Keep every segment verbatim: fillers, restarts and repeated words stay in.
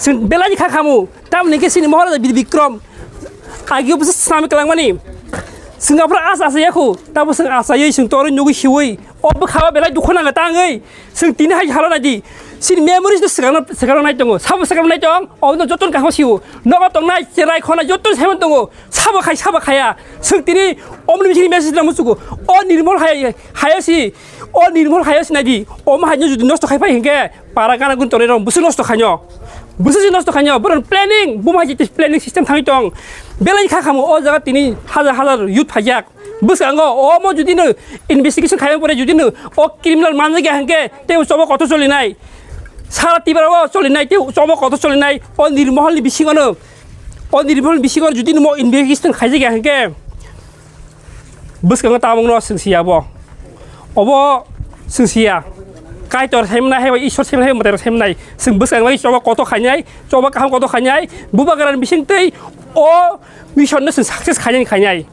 Chwng belai kha khamu, tamoni khe chini Maharaja Bir Bikram agio bwsa swnam kwlangmani. Chwng aphuru asa asa yakhu, tamo chwng asaywi chwng torwi nugwi hiwi. O bwkhao belai dukhu nangwi tangwi. Chwng tini hai halo naidi. Chini memories no swkangno, swkangno nai tongo. Sabo swkangno nai tong, obono jotono kaham sio. Nogo tongnai, cherai khonai jotono saiman tongo. Sabo khai, sabo khaya. Chwng tini omoni bisingni message no muchugo. O Nirmol hai, hayo si, o Nirmol hayo si naidi. Omo haino jodi nosto khai phai hinkhe, para gana gun tongnai rok bwswk nosto khainw. Bwswk se nosto khainw. Borok planning, buma hai planning system thangwi tong. Belai kha khamu o jaga tini hajar hajar youth phaijak. Bwskango omo jodi no investigation khaima pore jodi no o criminal manjak ya hinkhe tei chobo kotor cholinai. Sara Tripura o cholinai tei chobo kotor cholinai. O Nirmohol ni bisingo no, o Nirmohol ni bisingo jodi no mo investigation khaijak ya hinkhe. Bwskango tabukno chwng siya bo. Obo chwng siya. Kaitor saimnai hai bai Ishwar saimnai hai bai mwtai rok saimnai. Chwng bwskango bai choba kotor khainai, choba kaham kotor khainai. Bubagrani bisingtwi o mission no chwng success khainai khainai.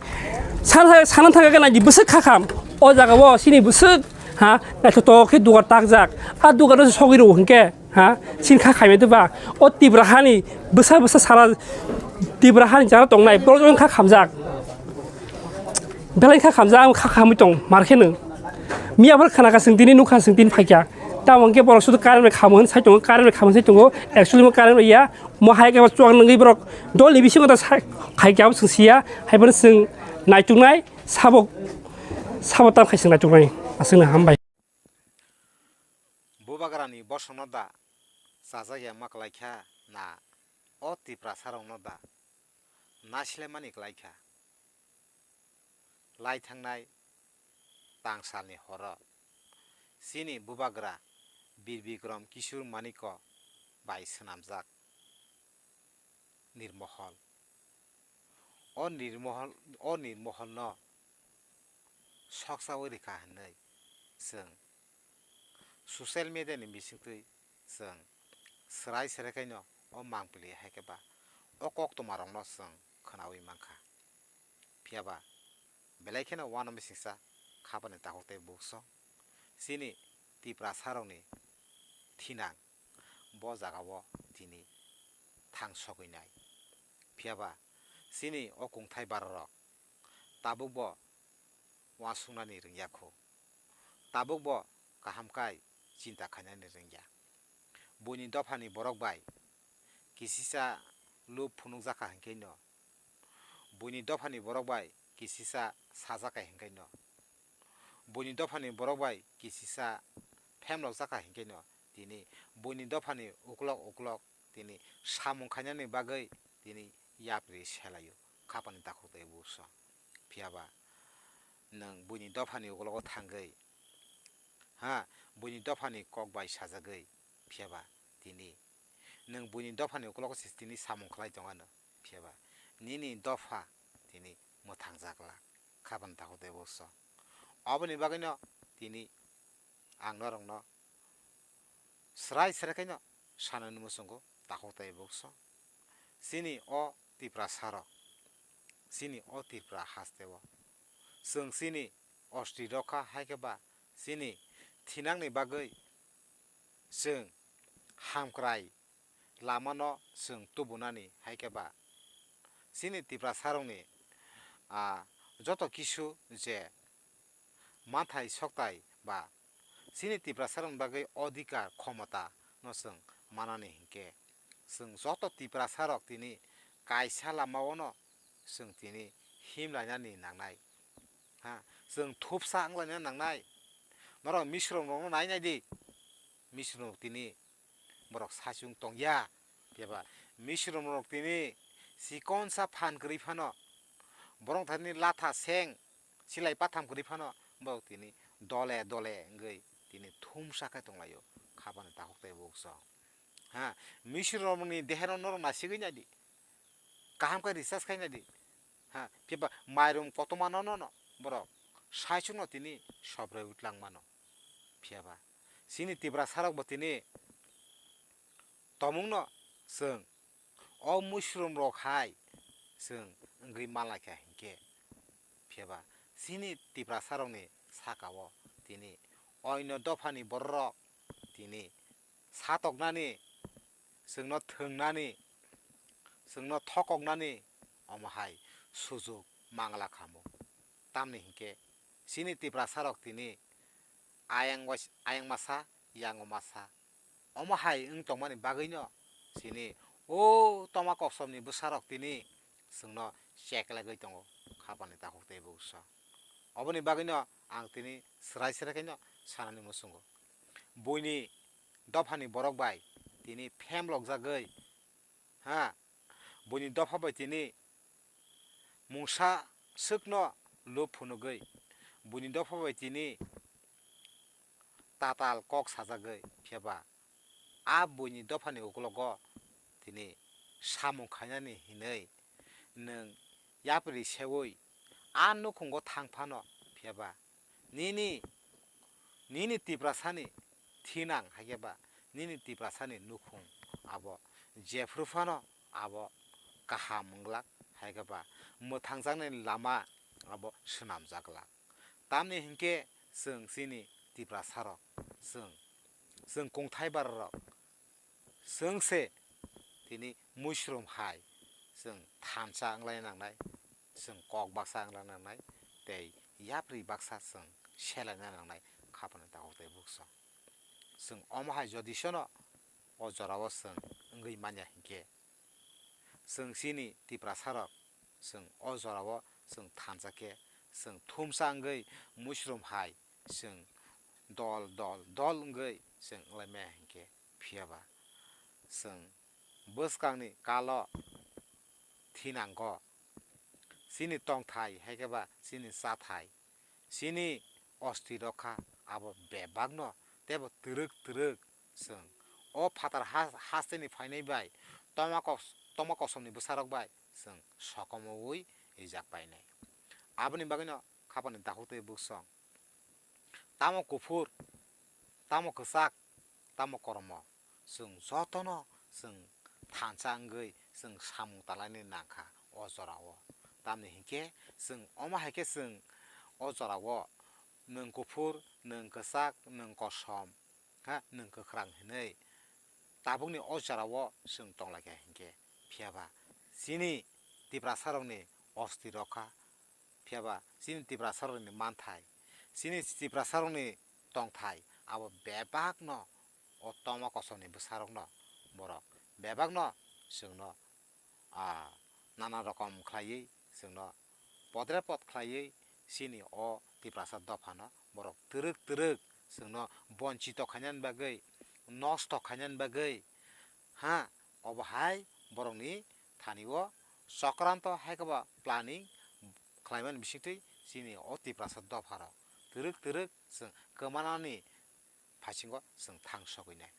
Sana sana thangkha nai bwswk kha kham. O jaga o chini bwswk ha naithotok khe dugar takjak. A dugar no sogwi rw hinkhe. Ha? Chini kha khaimai de ba? O Tripura hani bwsa bwsa sara Tripura hani jara tongnai borok jong kha khamjak. Belai kha khamjak, ang kha khamwi tong, mar khe nw. Miya phar khana kha chwng tini nukha chwng tini phaikha. Tamo hwnkhe borok sudu current bai khamo hwn sai tongo, current bai khamo sai tongo. Actually mo current bai ya, mo hai khe chuwak nungwi borok dolni bisingo ta sai khaikha abo chwng siya, hai phano chwng naituknai sabo, sabo tam khai chwng naituknai. Aswkno hambai. Bubagrani bosongno da chajak ya ma kwlai kha na o Tiprasarokno da naislemani kwlai kha? Lai thangnai tangsalni horo chini Bubagra Bir Bikram Kishore Manikya bai swnamjak Nirmohol. O Nirmohol, o Nirmoholno soksaui rikha hinwi chwng social media ni bisingtwi chwng swrai swrai khaino o mangpili hai khe ba o koktwma rokno chwng khwnaui mankha. Phiya ba belai kheno uanw bisingsa khapani takhuk tei buksong chini Tiprasarokni thinang bo jagao tini thang sogwi nai. Phiya ba chini o kungthai barorok tabukbo uansuknani rwngya kho. Tabukbo kaham kai chinta khainani rwngya. Buini dophani borok bai kisisa lub phunukjakha hinkhe no, buini dophani borok bai kisisa sajakha hinkhe no, buini dophani borok bai kisisa phemlokjakha hinkhe no, tini buini dophani uklok uklok tini samung khainani bagwi tini yapri selaio khapani takhuk tei buso. Phiya ba nwng buini dophani uklogo thangwi, ha, buini dophani kok bai sajagwi, phiya ba tini nwng buini dophani uklogo se tini samung khlai tong anw, phiya ba nini dopha tini mwthangjak glak khapani takhuk tei buso. Oboni bagwino tini ang norokno swrai swrai khaino sanani muchungo takhuk tei buso. Chini o Tiprasarok, chini o Tripura hasteo chwng chini osti rokha hai khe ba chini thinangni bagwi chwng hamkrai lamano chwng tubunani hai khe ba chini Tiprasarokni, ah, joto kisu je manthai soktai ba chini Tiprasarokni bagwi odhikar khomota no chwng manani hinkhe chwng joto Tiprasarok tini kaisa lamaono chwng tini himlainani nangnai. Ha, chwng thupsa wnglaina nangnai. Norok Misromrokno nai nai di. Misromrok tini borok sachung tongya. Phiya ba Misromrok tini chikonsa phan kwrwi phano, borok thani latha seng silai patham kwrwi phano borok tini dole dole wngwi tini thumsa khe tonglaio khapani takhuk tei buksong. Ha, Misromrokni deheno norok nasigwi nai di. Kaham khe research khai nai di. Ha, phiya ba mairum kotorma no, no, no, borok saichung no tini sobrai utlangmano. Phiya ba chini Tiprasarok bo tini tomungno chwng o Misromrok hai chwng wngwi manlai kha hinkhe. Phiya ba chini Tiprasarokni sakao tini oino dophani bororok tini satoknani chwngno thwngnani, chwngno thokoknani omo hai sujuk mangla khamu. Tamni hinkhe chini Tiprasarok tini ayang wais-, ayang masa, yango masa. Omo hai wng tongmani bagwino chini o toma koksomni bwsarok tini chwngno cheklagwi tongo, khapani takhuk tei buksa. Oboni bagwino ang tini swrai swrai khaino sanani muchungo. Buini dophani borok bai tini phemlokjagwi, ha, buini dopha bai tini mungsa swkno lup phunugwi, buini dopha bai tini tatal kok sajagwi, phiya ba a buini dophani uklogo tini samung khainani hinwi nwng yapri seui a nukhungo thang phano, phiya ba nini, nini Tiprasani thinang, haikhe ba nini Tiprasani nukhung abo jephru phano abo kaham wng glak, haikhe ba mwthangjaknai lama abo swnamjak glak. Tamni hinkhe chwng chini Tiprasarok, chwng, chwng kungthai bararok, chwng se tini muisrum hai chwng thansa wng lai nangnai, chwng kok baksa wng lai nangnai, tei yapri baksa chwng selaina nangnai, khapani takhuk tei buksa. Chwng omo hai jodi sono o jorao chwng wngwi manya hinkhe, chwng chini Tiprasarok chwng o jorao chwng thansa khe, chwng thumsa wngwi muisrum hai chwng dol dol dol wngwi chwng wnglaimaya hinkhe, phiya ba chwng bwskangni kalo thinango chini tongthai, haikhe ba chini chathai, chini osti rokha abo bebakno teibo twrwk twrwk chwng o phatar ha-, hasteni phainai bai toma kos-, toma kosomni bwsarok bai chwng sokomoui rijak painai. Aboni bagwino khapani dakhuk tei bukchong tamo kuphur, tamo kwchak, tamo kormo, chwng jotono chwng thansa wngwi chwng samung talaini nangkha o jorao. Tamni hinkhe chwng omo hai khe chwng o jorao nwng kuphur, nwng kwchak, nwng kosom, ha, nwng kwkhrang hinwi tabukni o jorao chwng tonglaikha hinkhe, phiya ba chini Tiprasarokni osti rokha, phiya ba chini Tiprasarokni manthai, chini Tiprasarokni tongthai abo bebakno o toma kosomni bwsarokno borok bebakno chwngno, ah, nana rokom khlaiwi chwngno podre pod khlaiwi chini o Tiprasa dophano borok twrwk twrwk chwngno bonchito khainani bagwi, nosto khainani bagwi, ha, obo hai borokni thani o chokranto hai khe ba planning khlaimani bisingtwi chini o Tiprasa dopharok twrwk twrwk chwng kwmanani phasingo chwng thang sogwinai.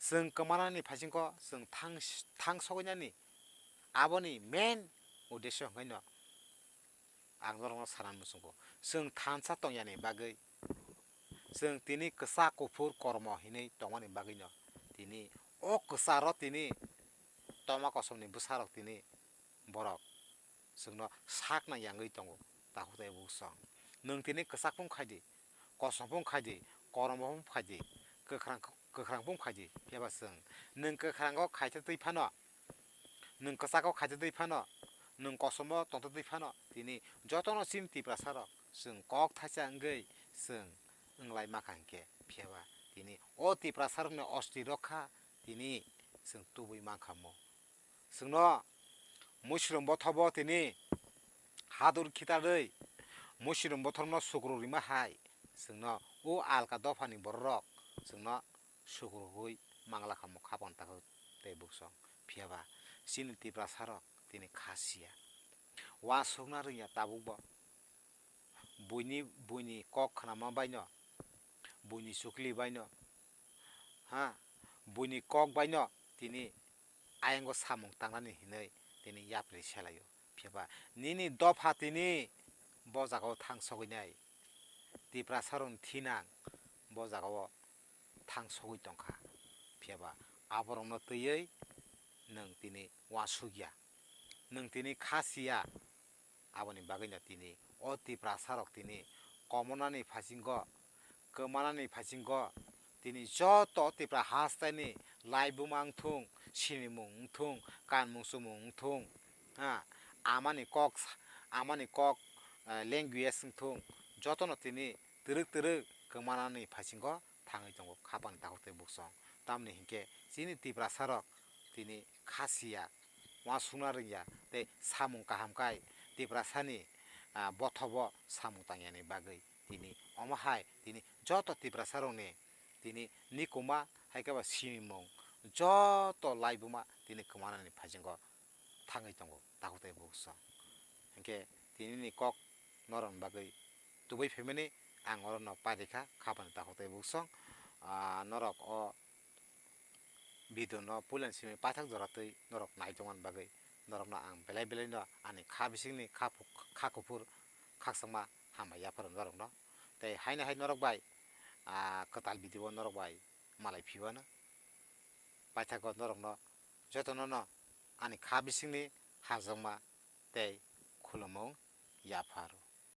Chwng kwmanani phasingo chwng thang, thang sogwinani aboni main uddesyo hwnkhaino ang norokno sana muchungo. Chwng thansa tongyani bagwi, chwng tini kwchak kuphur kormo hinwi tongmani bagwino tini o kwcharo tini toma kosomni bwsarok tini borok chwngno sak nang yangwi tongo, takhuk tei bukchong. Nwng tini kwchak phung khai di, kosom phung khai di, kormo phung khai di, kwkhrang, kwkhrang phung khai di, phiya ba chwng nwng kwkhrango khaitwi twi phano, nwng kwchago khaitwi twi phano, nwng kosomo tongtwi twi phano, tini jotono chini Tiprasarok chwng kok thaisa wngwi chwng wnglai makha hinkhe, phiya ba tini o Tiprasarokni osti rokha tini chwng tubui mankha mo. Chwngno Muisrum Bothobo tini hadur khitarwi Muisrum Bothorno sukruk rima hai chwngno o alka dophani bororok chwngno sukrugwi mangla kha mokha pon takhuk tei bukchong. Phiya ba chini Tiprasarok tini kha siya. Uansukna rwngya tabukbo. Buini, buini kok khnama baino, buini chukli baino, ha, buini kok baino tini ayanggo samung tangnani hinwi tini yapri selaio. Phiya ba nini dopha tini bo jagao thang sogwinai. Tiprasarokni thinang bo jagao thang sogwi tongkha. Phiya ba aborokno twiwi nwng tini uansukya, nwng tini kha siya. Aboni bagwino tini o Tiprasarok tini komonani phasingo, kwmanani phasingo, tini joto Tipra hastaini laibuma wngthung, sinimung wngthung, kanmung chumung wngthung, ha, amani kok, amani kok, eh, language wngthung, jotono tini twrwk twrwk kwmanani phasingo thangwi tongo khapangni takhuk tei buksong. Tamni hinkhe chini Tiprasarok tini kha siya, uansukna rwngya tei samung kaham khai Tiprasani, ah, bothobo samung tangyani bagwi tini omo hai tini joto Tiprasarokni tini nikuma hai khe ba simimung joto laibuma tini kwmanani phasingo thangwi tongo takhuk tei buksong. Hinkhe tinini kok norokni bagwi tubui phaimani ang orono pairikha khapangni takhuk tei buksong. Ah, norok o video no puilani simi paithak jora twi norok nai tongmani bagwi norokno ang belai belai no ani kha bisingni kha phu-, kha kuphur khakchangma hambai yapharo norokno. Tei haino hai norok bai, ah, kwtal video o norok bai malai phibano. Paithago norokno jotono no ani kha bisingni hamjakma tei khulumung yapharo.